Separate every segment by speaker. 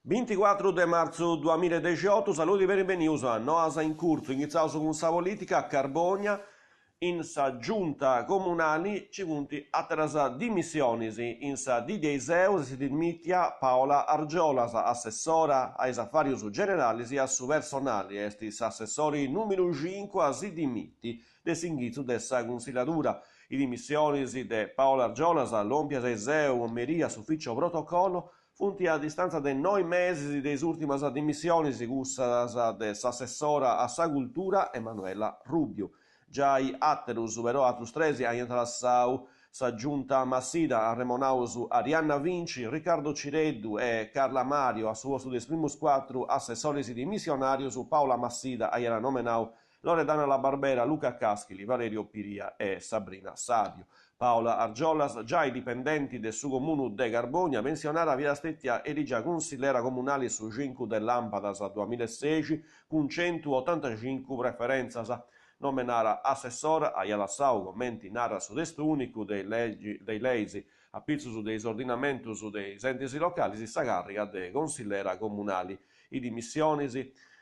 Speaker 1: Binticuatru de martzu duamiladexiotu, saludi beni benius a Noas in Curtzu, ingitzaus cun sa politica, Carbònia In sa Giunta comunali ci funt àteras dimissionis, in sa dì de aiseu s'est dimìtia Paola Argiolas, assessora a is afàrius generalis e a su personali, est s'assessori nùmeru cincu a si dimiti de s'inghitzu de sa cunsilladura. Is dimissionis de Paola Argiolas, lòmpias aiseu a merì a s'Ufìciu Protocolo, funt a distàntzia de noi mesis de is ùrtimas dimissionis, cussas de s'assessora a sa cultura Emanuela Rubiu. Giai àterus, però atrus tres, aiant lassau sa Giunta Massidda, arremonaus Arianna Vinci, Riccardo Cireddu e Carla Mario. A su postu de is primus cuatru assessoris dimissionàrius, Paola Massidda aiat nomenau Loredana La Barbera, Luca Caschili, Valerio Piria e Sabrina Sabiu. Paola Argiolas, giai dipendenti de su Comunu de Carbònia, pensionada, fiat stètia elìgia cunsillera comunali su cincu de làmpadas duamilasexi cun centuotantacincu preferèntzias. Nomenada assessora, aiat lassau, comenti narat su testu ùnicu de is leis a pitzus de is ordinamentus de is entis localis, sa càrriga de consillera comunali. Is dimissionis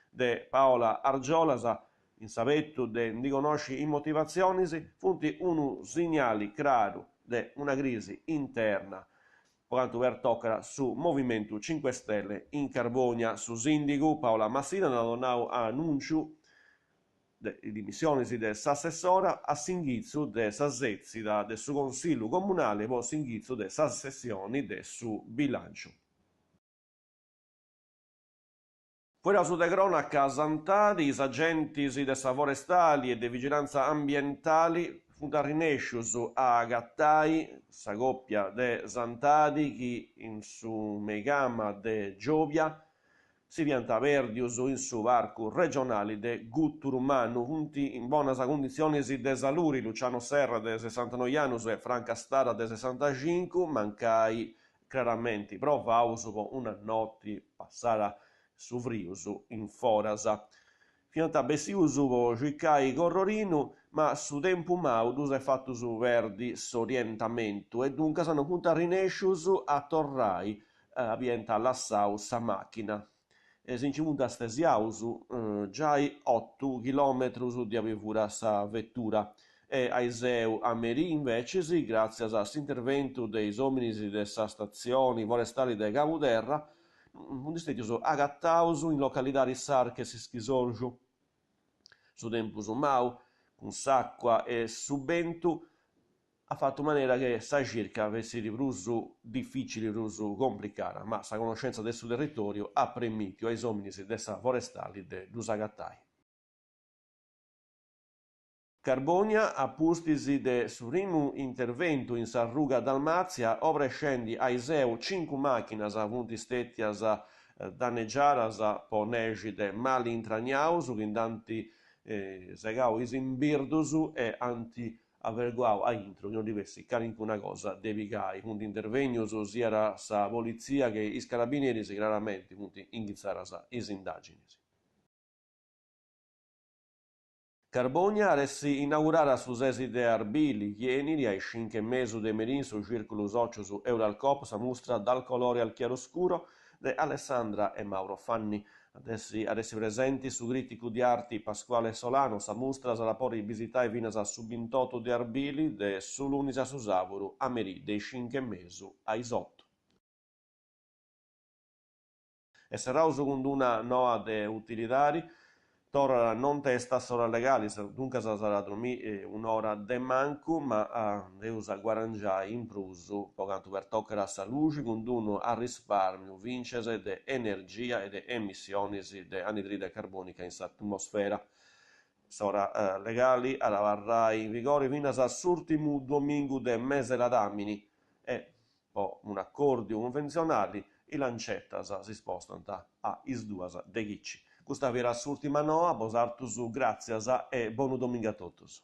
Speaker 1: de Paola Argiolas, in s'abetu de ndi connosci is motivatzionis, funt unu signali craru de una crisi interna po cantu pertocat su Movimentu Cinque Stelle in Carbònia. Su sìndigu Paola Massidda nd'at donau anùnciu de is dimissionis de s'assessora a s'inghitzu de sa sètzida de su Consillu Comunali po s'inghitzu de sa sessioni de su bilànciu. Fueddaus de crònaca, Santadi, is agentis de sa Forestali e de Vigilantza Ambientali funt arrinèscius a agatai sa còpia de Santadi chi in su meigama de giòbia si fiant pèrdius in su parcu regionali de Gùturu Mannu. Funt in bonas cunditzionis de saluri Luciano Serra de sessantanoi annus e Franca Stara de sessantacincu, mancai craramenti provaus po una noti passada su frius in foras. Fiant bessius po circai corrorinu, ma su tempu mau ddus at fatus perdi s'orientamentu e duncas non funt arrinèscius a torrai aubi iant lassau sa màchina e si nci funt stesiaus giai otu chilòmetrus de aubi furat sa vetura e aiseu a merì invecis, gràtzias a s'interventu de is òminis de sa statzioni forestali de Cabuderra, funt stètius agataus in localidadi S'Arche S'Ischisorxu. Su tempus mau, cun s'àcua e su bentu, at fatu manera che sa circa fessit prus dificili, prus complicada, ma sa conoscentza de su territòriu at premitiu a is òminis de sa forestali de ddus agatai. Carbònia, a pustis de su primu interventu in s'arruga Dalmàtzia, obrescendi aiseu cincu màchinas funt stètias dannegiadas po nexi de mali intragnaus chi nd'ant segau is imbirdus e ant averguau a intru chi no ddi fessit calincuna cosa de pigai. Funt intervènnius siat sa politzia che is carabineris, craramenti funt ingitzadas is indàginis. Carbònia at essi inaugurada su sesi de arbili, chi 'enit a is cincu e mesu de merì in su Cìrculu Sòcius Euralcoop sa mustra Dal colore al chiaroscuro de Alessandra e Mauro Fanni. At essi at essi presenti su crìticu di arti Pasquale Solano. Sa mustra s'at a podi bisitai finas a su bintotu de arbili, de su lunis a su sàburu a merì de is cincu e mesu a is otu. E serraus cun d'una noa de utilidadi, torrat nontesta s'ora legali, duncas s'at a dromì un'ora de mancu, ma nd'eus a guarangiai in prus po cantu pertocat sa luxi cun d'unu arrisparmiu fintzas de energia e de emissionis de anidride carbonica in s'atmosfera. S'ora legali at a abarrai in vigori finas a s'ùrtimu domingu de mes'e ladàmini e Po un'acòrdiu cunventzionali, is lancetas si spostant a is duas de chici. Custa fiat s'ùrtima noa, bosàterus gràtzias e bonu domingu a totus.